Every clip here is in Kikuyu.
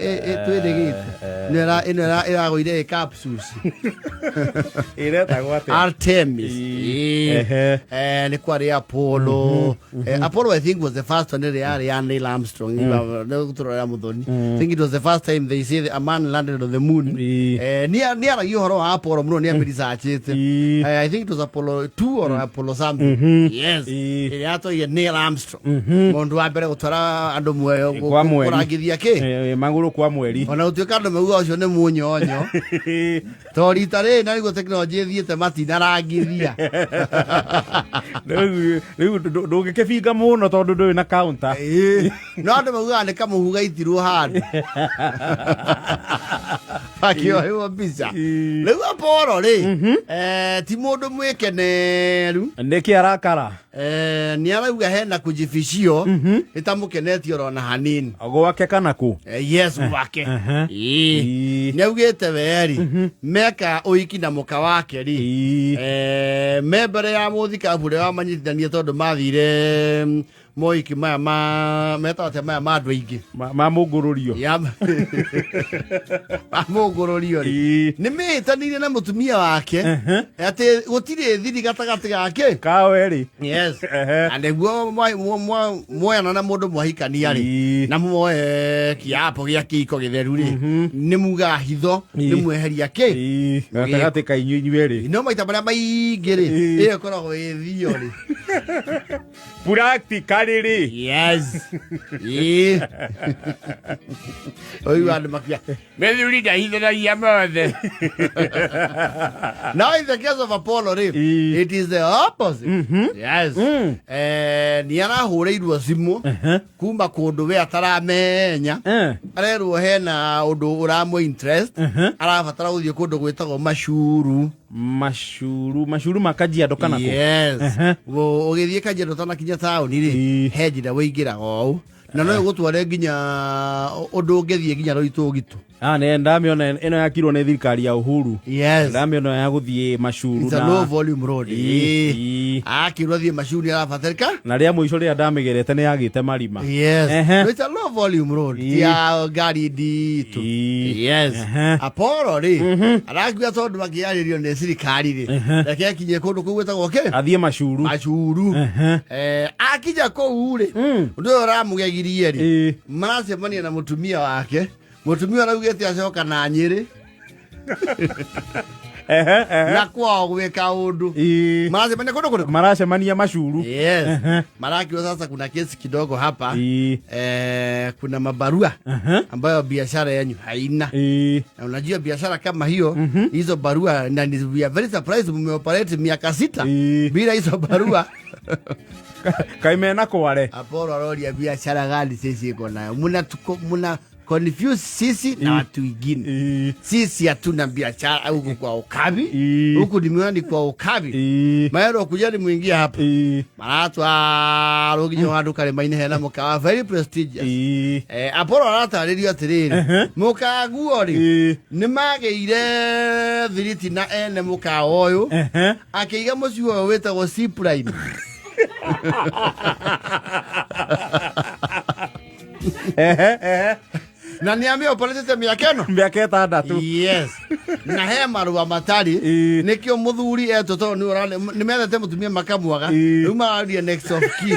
Twĩrĩgĩte ĩno ĩragũire ĩ capsules. Ĩretagwo atĩa? Artemis. Ĩĩ. Ĩĩ. Ehe. Nĩ kwarĩ Apollo. Apollo, I think, was the first one ĩrĩa yarĩ ya Neil Armstrong. Nĩ gũtũrora Muthoni. I think it was the first time they say a man landed on the moon. Ĩĩ. Nĩ aragia ũhoro wa Apollo mũno, nĩ amĩresearchĩte. Ĩĩ. I think it was Apollo 2 or Apollo something. Yes. Ĩĩ. Ĩrĩa yatwarire Neil Armstrong. Mũndũ wa mbere gũtwara andũ muoyo Kwa mweri. kũrangithia kĩ? Magũrũ kwa mweri. Ona gũtuĩka andũ mauga ũcio nĩ mũnyonyo. To rita rĩrĩ na nĩguo tekinoronjĩ ĩthiĩte matinarangithia. Rĩu ndũngĩkĩbinga mũno tondũ ndũrĩ na counter. Ĩĩ. No andũ maugaga nĩ kamũhu gaitirwo handũ akĩohewo mbica. Ĩĩ. Rĩu Apollo rĩ, ti mũndũ mwĩkeneru. Nĩkĩ arakara? Nĩ arauga hena kujibishio ĩtamũkenetie oro na hanini. Gwake kana kũ? Yes, gwake. Ĩĩ. Ĩĩ. Nĩ augĩte weri meka ũhiki na mũka wake rĩ, Ĩĩ. Me mbere ya mũthikabu ũrĩa wamanyitithania tondũ mathire mohiki maya ma metagwo atĩa maya ma andũ aingĩ? Ma mũngũrũrio. Ya ma mũngũrũrio rĩ, Ĩĩ. nĩ mĩhĩtanĩire na mũtumia wake atĩ gũtirĩ thiri gatagatĩ gake Kao erĩ. Yes. Ehe. Na nĩguo mwoyana na mũndũ mwahikania rĩ, Ĩĩ. na muoe kĩapo gĩa kĩiko gĩtheru rĩ, nĩ mugaga hitho Ĩĩ. nĩ mweheria kĩ? Ĩĩ. Gatagatĩ ka inyuĩ inyuĩ erĩ. No maita marĩa maingĩ rĩ, Ĩĩ. ĩyo ĩkoragwo ĩ theory. Practically rĩ. Yes. Ĩĩ. Ũigua andũ makiuga mĩthuri ndahithanagia mothe. Now in the case of Apollo rĩ, Ĩĩ. it is the opposite. Yes. Nĩ arahũrĩirwo thimũ kuma kũndũ we ataramenya. Arerwo hena ũndũ ũramũ interest, arabatara gũthiĩ kũndũ gwĩtagwo Macuru. Macuru, macuru ma Kajiado kana kũ? Yes. Ehe. Ũgĩthiĩ Kajiado ũtanakinya taũni rĩ, Ĩĩ. he njĩra wĩingĩraga ũũ na no ĩgũtware nginya ũndũ ũngĩthiĩ nginya Rũitũgitũ. Ah, nĩ ndamĩona ĩno yakirwo nĩ thirikari ya Uhuru. Yes. Ndamĩona ya gũthiĩ Macuru It's a na low volume road. Ĩĩ, Ĩĩ. ĩĩ. Akĩrwo athiĩ Macuru nĩ arabatarĩka. Na rĩa mũico rĩrĩa ndamĩgerete nĩ yagĩte marima. Yes. Ehe. No, it's a low volume road. Ĩĩ. Ti ya ngari nditũ. Ĩĩ. Yes. Ehe. Apollo rĩ, arakiuga tondũ akĩarĩrio nĩ thirikari rĩ, reke akinye kũndũ kũu gwĩtagwo kĩ? Athiĩ Macuru. Macuru. Ehe. Akinya kũu rĩ, ũndũ ũyũ ũramũgegirie rĩ, Ĩĩ. maracemania na mũtumia wake. Mũtumia araugĩte acoka na Nyĩrĩ Ehe, ehe. na kwao gwĩka ũndũ. Ĩĩ. Maracemania kũndũ kũrĩkũ? Maracemania Macuru. Yes. Ehe. Marakio sasa kuna kesi kidogo hapa. Ĩĩ. Kuna mabarua Ehe. ambayo biashara yenyu haina. Ĩĩ. Na unajua biashara kama hiyo, hizo barua, na ni, we are very surprised mmeoperate miaka 6 Ĩĩ. bila hizo barua. Kaĩ mena kware? Apollo aroria biashara gani sisi iko nayo? Muna tuko, muna confuse sisi na watu wengine. Ĩĩ. Sisi hatuna biashara huku kwa Ukabi. Ĩĩ. Huku nimeona ni kwa Ukabi. Ĩĩ. Maero kuja ni muingia hapa. Ĩĩ. Maratwarwo nginya handũ karĩma-inĩ hena mũkawa very prestigious. Ĩĩ. Apollo aratarĩrio atĩrĩrĩ, mũkaguo rĩ, Ĩĩ. nĩ magĩire thiriti na ene mũkawa ũyũ, Ehe. akĩiga mũciĩ ũyũ wĩtagwo C Prime. Ehe, ehe. Na nĩ amĩoperatĩte mĩaka ĩno. Mĩaka 6. Yes. Na he marũa matarĩ. Ĩĩ. Nĩkĩo mũthuri etwo tondũ nĩ methete mũtumia makamwaga. Ĩĩ. Rĩu mararia next of kin.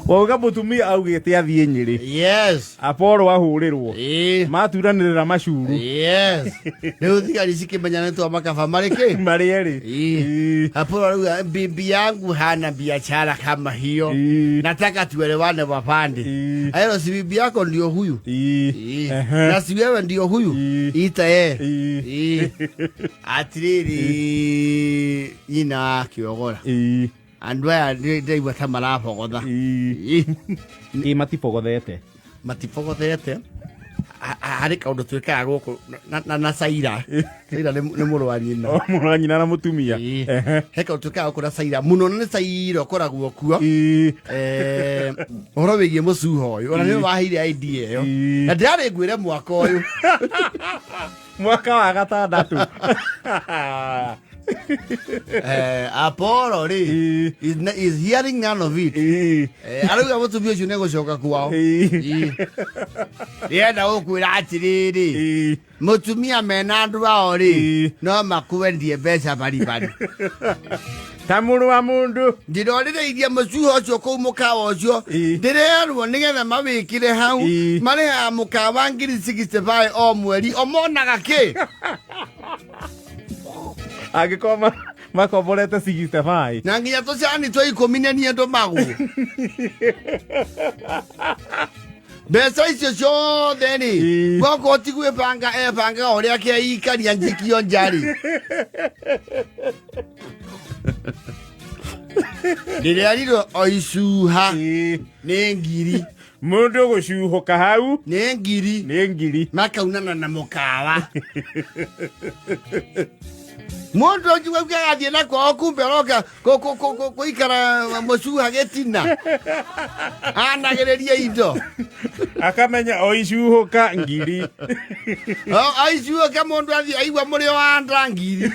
Wauga mũtumia augĩte athiĩ Nyĩrĩ. Yes. Apollo ahũrĩrwo. Ĩĩ. Maturanĩrĩra Macuru. Yes. Rĩu thigari cikĩmenya nĩ twa makaba marĩ kĩ? Marĩ erĩ. Ĩĩ. Ĩĩ. Apollo arauga bibi yangu hana biashara kama hiyo. Ĩĩ. Nataka tuelewane wapande. Ĩĩ. Ayo si bibi yako ndio huyu. Ĩĩ. Ĩĩ. Ehe. Na si wewe ndio huyu. Ĩĩ. Ita yeye. Ĩĩ. Ĩĩ. Atirĩrĩ nyina wa kĩogora. Ĩĩ. Andũ aya ndĩraigua ta marabogotha. Ĩĩ. Ĩĩ. Ĩĩ matibogothete. Matibogothete. Harĩ kaũndũ twĩkaga gũkũ na Saira. Saira nĩ mũrũ wa nyina. O mũrũ wa nyina na mũtumia. Ĩĩ. Ehe. He kaũndũ twĩkaga gũkũ na Saira mũno, na nĩ Saira ũkoragwo kuo. Ĩĩ. Ũhoro wĩgiĩ mũcuho ũyũ ona nĩwe waheire idea ĩyo. Ĩĩ. Na ndĩrarĩ ngwĩre mwaka ũyũ. Mwaka wa 6. Apollo rĩ is hearing none of it. Arauga mũtumia ũcio nĩ gũcoka kwao. Ndĩrenda gũkwĩra atĩrĩrĩ, mũtumia mena andũ ao rĩ, no makwendie mbeca baribari. Ta mũrũ wa mũndũ. Ndĩrorĩrĩirie mũcuha ũcio kũu mũkawa ũcio. Ndĩrerwo nĩgetha mawĩkĩre hau, marĩhaga mũkawa 65,000 o mweri, o monaga kĩ? Angĩkorwo makomborete 65. Na nginya tũcani twa 10 nĩ niĩ ndũmagwo. Mbeca icio ciothe rĩ, gwakorwo ti gwĩbanga ebangaga ũrĩa akĩikaria njikio nja rĩ. Ndĩrerirwo o icuha nĩ ngiri. Mũndũ gũcuhũka hau nĩ ngiri. Nĩ ngiri. Makaunana na mũkawa. Mũndũ ũcio auga agathiĩ na kwao kumbe aroka gũikara mũcuha gĩtina. Anagĩrĩria indo. Akamenya o icuhũka ngiri. O icuhũka mũndũ athiĩ aigua mũrĩo wa nda ngiri.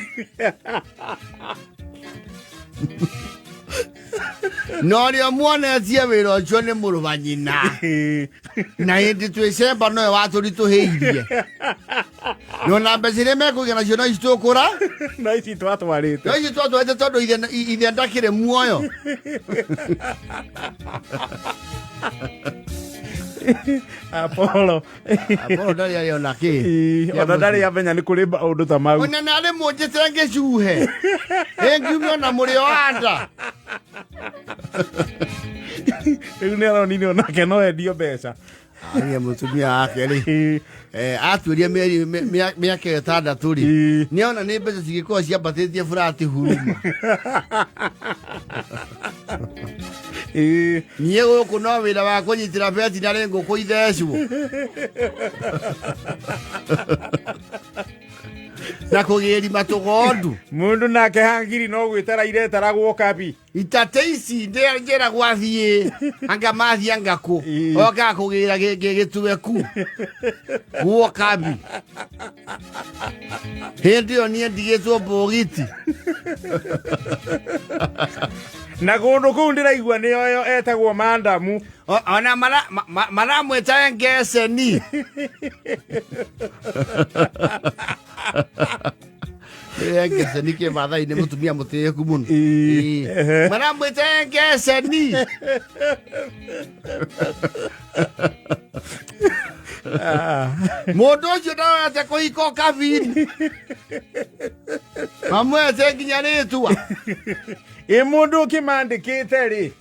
Na ũrĩa muonetie wĩra ũcio nĩ mũrũ wa nyina. Na hĩndĩ twĩcemba nowe watũritũhĩirie. Na ona mbeca iria mekũgĩa nacio no ici tũkũra. No ici twatwarĩte. No ici twatwarĩte tondũ ithe ndakĩrĩ muoyo. Apollo. Apollo ndarĩ arĩ ona kĩ. Ona ndarĩ amenya nĩ kũrĩ maũndũ ta mau. Ona narĩ mũnjĩte ngĩcuhe. Ĩ ngiume ona mũrĩo wa nda. Rĩu nĩ aronire onake no endio mbeca. Aria mũtumia wake rĩ. Atuĩria mĩeri mĩaka 6 rĩ. Nĩona nĩ mbeca cigĩkorwo ciambatĩtie burati huruma. Niĩ gũkũ no wĩra wa kũnyitĩra beti na rĩ ngũkũ ithecwo. Na kũgĩri matũgondu. Mũndũ nake hangiri no gwĩtara iretara gwoka bi. Itate ici njĩra gwathiĩ anga mathiĩ anga kũ. Oka kũgĩra gĩtuweku. Gwoka bi. Hĩndĩ ĩyo niĩ ndigĩtwo mbũgiti. Na kũndũ kũu ndĩraigua nĩyo ĩyo etagwo mandamu. Ona maramwĩta ngeceni. Ngeceni kĩ Maathai nĩ mũtumia mũtĩĩku mũno. Maramwĩta ngeceni. Mũndũ ũcio ndarorete kũhika kabiri. Mamwete nginya rĩtwa. Ĩ mũndũ ũkĩmandĩkĩte rĩ.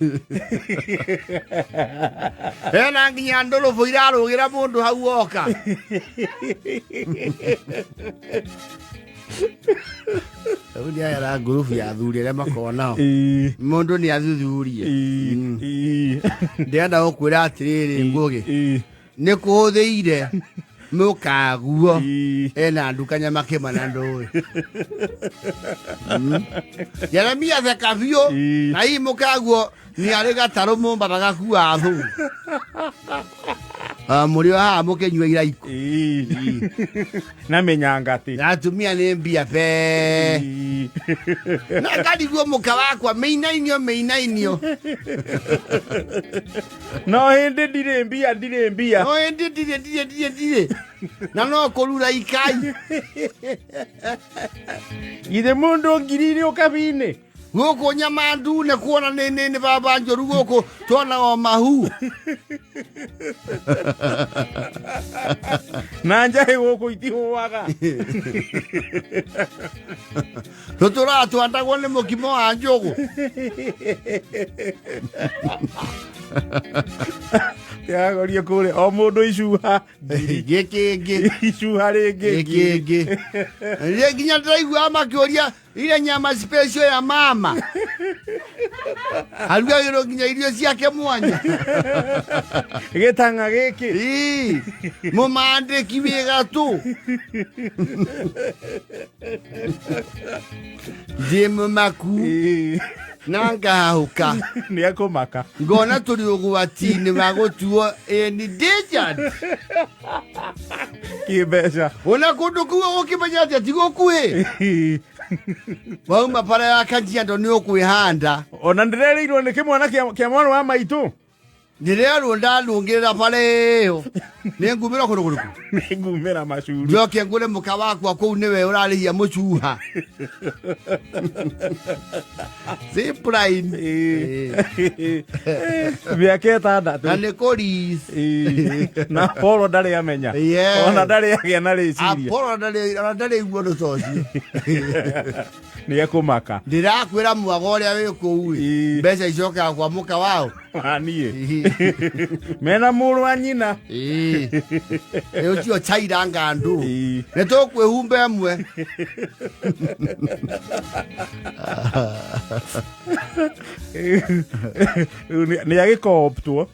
Hena nginya ndũrũbũ irarũgĩra mũndũ hau oka. Rĩu nĩ aya ngurubu ya athuri arĩa makoragwo nao. Mũndũ nĩ athuthurie. Ndĩrenda gũkwĩra atĩrĩrĩ Ngũgĩ. Nĩ kũhũthĩire mũkaguo ena nduka nyama kĩma na ndũĩ. Jeremia theka biũ na hihi mũkaguo nĩ arĩ gatarũ Mombatha gakua thũ. Mũrĩ o haha mũkĩnyua iraiko. Na mĩnyangati. Na atumia nĩ mbia be. Na ngariguo mũka wakwa mĩinainio mĩinainio. No hĩndĩ ndirĩ mbia ndirĩ mbia. No hĩndĩ ndirĩ ndirĩ ndirĩ ndirĩ. Na no kũrura ikai. Githĩ mũndũ ngiri irĩ ũkabi-inĩ. Gũkũ nyama ndune kuona nĩ baba njũru gũkũ tuona o mahu. Na njahĩ gũkũ itihũaga. Tũtũraga twandagwo nĩ mũkimo wa njũgũ. Ndĩragorie kũrĩa o mũndũ icuha. Gĩkĩngĩ. Icuha rĩngĩ. Gĩkĩngĩ. Rĩrĩa nginya ndĩraigua makĩũria ile nyama special ya mama. Arugagĩrwo nginya irio ciake mwanya. Gĩtang'a gĩkĩ. Ii, mũmandĩki wĩ gatũ. Ndĩ mũmaku. Na ngahũka. Nĩ ekũmaka. Ngona tũrĩ ũgwati-inĩ wa gũtuo endangered. Kĩmbeca. Ona kũndũ kũu ũgũkĩmenya atĩa ti gũkuhĩ. Wauma bara ya Kajiado nĩ ũkwĩhanda. Ona ndĩrerĩirwo nĩ kĩmwana kĩa mwana wa maitũ. Ndĩrerwo ndarũngĩrĩra bara ĩyo nĩ ngumĩra kũndũ kũrĩkũ? Nĩ ngumĩra macuru. Njoke ngũre mũka wakwa kũu nĩwe ũrarĩhia mũcuha. Zipline. Mĩaka 6. Na nĩ kũris. Na Apollo ndarĩ amenya. Yes. Ona ndarĩ agĩa na rĩciria. Apollo ndarĩ ona ndarĩ igua ũndũ ta ũcio. Nĩ ekũmaka. Ndĩrakwĩra mwaga ũrĩa wĩ kũu ĩ, mbeca icokaga kwa mũka wao. Waniĩ mena mũrũ wa nyina. Ĩĩ. Ĩ ũcio chaira ngandu. Ĩĩ. Nĩ tũkwĩhumba ĩmwe. Rĩu nĩ agĩkooptwo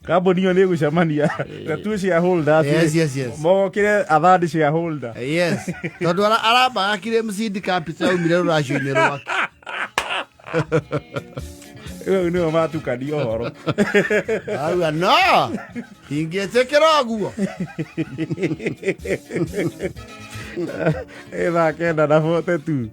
kambuni ĩyo nĩ ĩgũcemania na tu shareholders. Yes. Mokire athandi shareholder. Yes, tondũ arambaga kire mcd capital yaumire rũracio-inĩ rwake. Rĩu nĩo matukania ũhoro. Auga no ingĩtĩkĩra ũguo. Ĩ thaa 9:42.